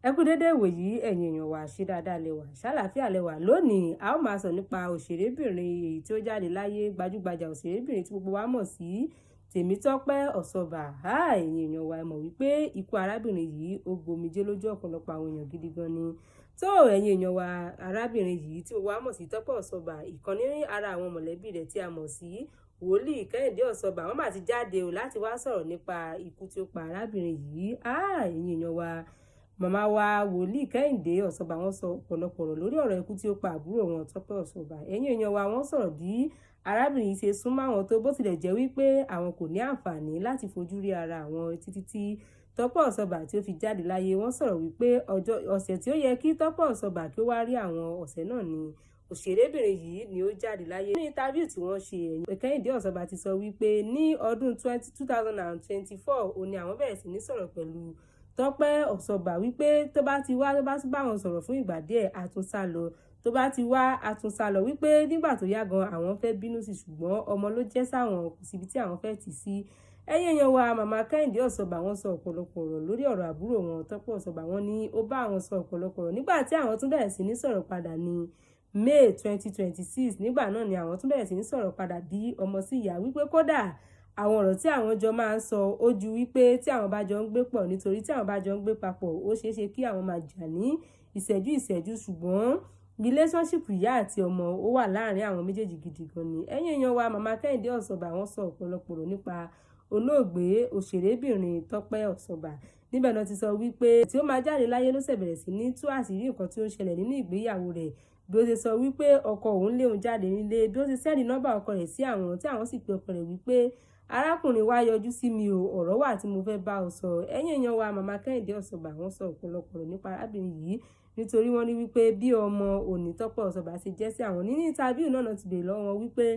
Ẹ kú dédé ìwòyí, ẹ̀yin èèyàn wa. Ṣe dáadáa lẹ wà? Ṣàlàáfíà lẹ wà? Lónìí, a ó máa sọ nípa òṣèrébìnrin èyí tí ó jáde láyé, gbajúgbajà òṣèrébìnrin tí gbogbo wa mọ̀ sí Tèmítọ́pẹ́ Ọ̀ṣọ́bà. Ẹ̀yin èèyàn wa, ẹ mọ̀ wípé ikú arábìnrin yìí, ó gbomijé lójú ọ̀pọ̀lọpọ̀ àwọn èèyàn gidi gan ni. Tó ẹ̀yin èèyàn wa, arábìnrin yìí tí gbogbo wa mọ̀ sí Tọ́pẹ́ Ọ̀ṣọ́bà, ìkan ní ara àwọn mọ̀lẹ́bí rẹ̀ tí a mọ̀ sí Wòlíì Kẹ́hìndé Ọ̀ṣọ́bà, wọ́n mà ti jáde o láti wá sọ̀rọ̀ nípa ikú tí ó pa arábìnrin yìí. Ẹ̀yin èèyàn wa, màmá wa Wòlíì Kẹ́hìndé Ọ̀ṣọ́bà, wọ́n sọ ọ̀pọ̀lọpọ̀ ọ̀rọ̀ lórí ọ̀rọ̀ ikú tí ó pa àbúrò wọn Tọ́pẹ́ Ọ̀ṣọ́bà. Ẹ̀yin èèyàn wa, wọ́n sọ̀rọ̀ bí arábìnrin yìí ṣe súnmọ́ àwọn tó, bó tilẹ̀ jẹ́ wípé àwọn kò ní àǹfààní láti fojú rí ara àwọn títí tí Tọ́pẹ́ Ọ̀ṣọ́bà tí ó fi jáde láyé. Wọ́n sọ̀rọ̀ wípé ọjọ́ ọ̀sẹ̀ tí ó yẹ kí Tọ́pẹ́ Ọ̀ṣọ́bà kí ó wá rí àwọn, ọ̀sẹ̀ náà ni òṣèrébìnrin yìí ni ó jáde láyé. Ní interview tí wọ́n ṣe, Kẹ́hìndé Ọ̀ṣọ́bà ti sọ wípé ní ọdún 2024 òun ni àwọn bẹ̀rẹ̀ sí ní sọ̀rọ̀ pẹ̀lú Tọ́pẹ́ Ọ̀ṣọ́bà, wípé tó bá ti wá, tó bá tún bá wọn sọ̀rọ̀ fún ìgbà díẹ̀, á tún sá lọ. Tó bá ti wá, á tún sá lọ. Wípé nígbà tó yá gan, àwọn fẹ́ bínú sí, ṣùgbọ́n ọmọ ló jẹ́ sáwọn, kò síbi tí àwọn fẹ́ tì sí. Ẹ̀yin èèyàn wa, màmá Kẹ́hìndé Ọ̀ṣọ́bà, wọ́n sọ ọ̀pọ̀lọpọ̀ ọ̀rọ̀ lórí ọ̀rọ̀ àbúrò wọn Tọ́pẹ́ Ọ̀ṣọ́bà. Wọ́n ní ó bá àwọn sọ ọ̀pọ̀lọpọ̀ ọ̀rọ̀ nígbà tí àwọn tún bẹ̀rẹ̀ sí ní sọ̀rọ̀ padà ní May 2026. Nígbà náà ni àwọn tún bẹ̀rẹ̀ sí ní sọ̀rọ̀ padà bí ọmọ sí ìyá, wípé kódà àwọn ọ̀rọ̀ tí àwọn jọ máa ń sọ, ó ju wípé tí àwọn bá jọ ń gbé pọ̀, nítorí tí àwọn bá jọ ń gbé papọ̀, ó ṣeé ṣe kí àwọn máa jà ní ìṣẹ́jú ìṣẹ́jú, ṣùgbọ́n relationship ìyá àti ọmọ, ó wà láàrin àwọn méjèèjì gidi gan ni. Ẹ̀yin èèyàn wa, màmá Kẹ́hìndé Ọ̀ṣọ́bà, wọ́n sọ ọ̀pọ̀lọpọ̀ ọ̀rọ̀ nípa olóògbé òṣèrébìnrin Tọ́pẹ́ Ọ̀ṣọ́bà. Níbẹ̀ náà ti sọ wípé tí ó máa jáde láyé ló ṣẹ̀ bẹ̀rẹ̀ sí ní tú àṣírí nǹkan tí ó ń ṣẹlẹ̀ nínú ìgbéyàwó rẹ̀, bí ó ṣe sọ wípé ọkọ òun lé òun jáde nílé, bí ó ṣe send nọ́mbà ọkọ rẹ̀ sí àwọn, tí àwọn sì pe ọkọ rẹ̀ wípé, "Arákùnrin, wá yọjú sí mi o, ọ̀rọ̀ wà tí mo fẹ́ bá ọ sọ." Ẹ̀yin èèyàn wa, màmá Kẹ́hìndé Ọ̀ṣọ́bà, wọ́n sọ ọ̀pọ̀lọpọ̀ ọ̀rọ̀ nípa arábìnrin yìí, nítorí wọ́n ní wípé bí ọmọ òní Tọ́pẹ́ Ọ̀ṣọ́bà ṣe jẹ́ sí àwọn. Nínú interview náà ti bèèrè lọ́wọ́ wọn wípé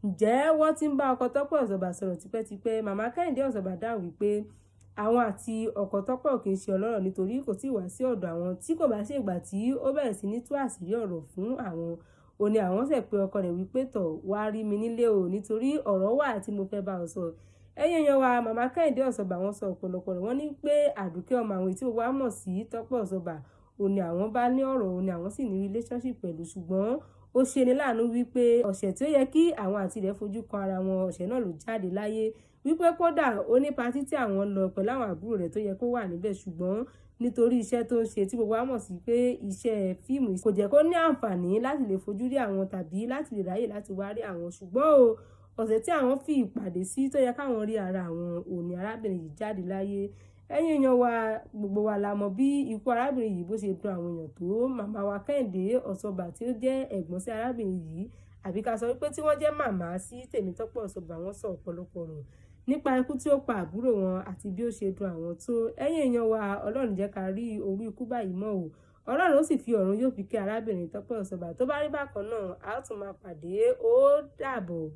ǹjẹ́ wọ́n ti ń bá ọkọ Tọ́pẹ́ Ọ̀ṣọ́bà sọ̀rọ̀ tipẹ́tipẹ́. Màmá Kẹ́hìndé Ọ̀ṣọ́bà dáhùn wípé àwọn àti ọkọ Tọ́pẹ́ ò kì í ṣe ọlọ́rọ̀, nítorí kò tíì wá sí ọ̀dọ̀ àwọn. Tí kò bá ṣe ìgbà tí ó bẹ̀rẹ̀ sí ní tú àṣírí ọ̀rọ̀ fún àwọn, ó ní àwọn ṣẹ̀ pé ọkọ rẹ̀ wípé, "Tọ̀, wá rí mi nílé o, nítorí ọ̀rọ̀ wà tí mo fẹ́ bá ọ sọ." Ẹ̀yin èèyàn wa, màmá Kẹ́hìndé Ọ̀ṣọ́bà, wọ́n sọ ọ̀pọ̀lọpọ̀ ọ̀rọ̀. Wọ́n ní pé Àdùkẹ́ ọmọ àwọn tí wọ́n mọ̀ sí Tọ́pẹ́ Ọ̀ṣọ́bà, ó ní àwọn bá ní ọ̀rọ̀, ó ní àwọn sì ní relationship pẹ̀lú, ṣùgbọ́n ó ṣe ní láàánú wípé ọ̀sẹ̀ tí ó yẹ kí àwọn àti rẹ̀ fojú kan ara wọn, ọ̀sẹ̀ náà ló jáde láyé. Wípé kódà ó ní party tí àwọn lọ pẹ̀lú àwọn àbúrò rẹ̀ tó yẹ kó wà níbẹ̀, ṣùgbọ́n nítorí iṣẹ́ tó ń ṣe, tí gbogbo wa mọ̀ sí pé iṣẹ́ fíìmù, kò jẹ́ kó ní àǹfààní láti lè fojú rí àwọn tàbí láti lè ráyè láti wá rí àwọn. Ṣùgbọ́n o, ọ̀sẹ̀ tí àwọn fi ìpàdé sí tó yẹ káwọn rí ara àwọn, òní arábìnrin yìí jáde láyé. Ẹ̀yin èèyàn wa, gbogbo wa la mọ̀ bí ikú arábìnrin yìí bó ṣe dùn àwọn èèyàn tó. Màmá wa Kẹ́hìndé Ọ̀ṣọ́bà, tí ó jẹ́ ẹ̀gbọ́n sí arábìnrin yìí, àbí ká sọ wípé tí wọ́n jẹ́ màmá sí Tèmítọ́pẹ́ Ọ̀ṣọ́bà, wọ́n sọ ọ̀pọ̀lọpọ̀ ọ̀rọ̀ nípa ikú tí ó pa àbúrò wọn àti bí ó ṣe dùn àwọn tó. Ẹ̀yin èèyàn wa, Ọlọ́run jẹ́ ká rí orí ikú báyìí mọ́ o. Ọlọ́run ó sì fi ọ̀run yóò fi kẹ́ arábìnrin Tọ́pẹ́ Ọ̀ṣọ́bà. Tó bá rí bákan náà, a ó tún máa pàdé. Ó dàbọ̀.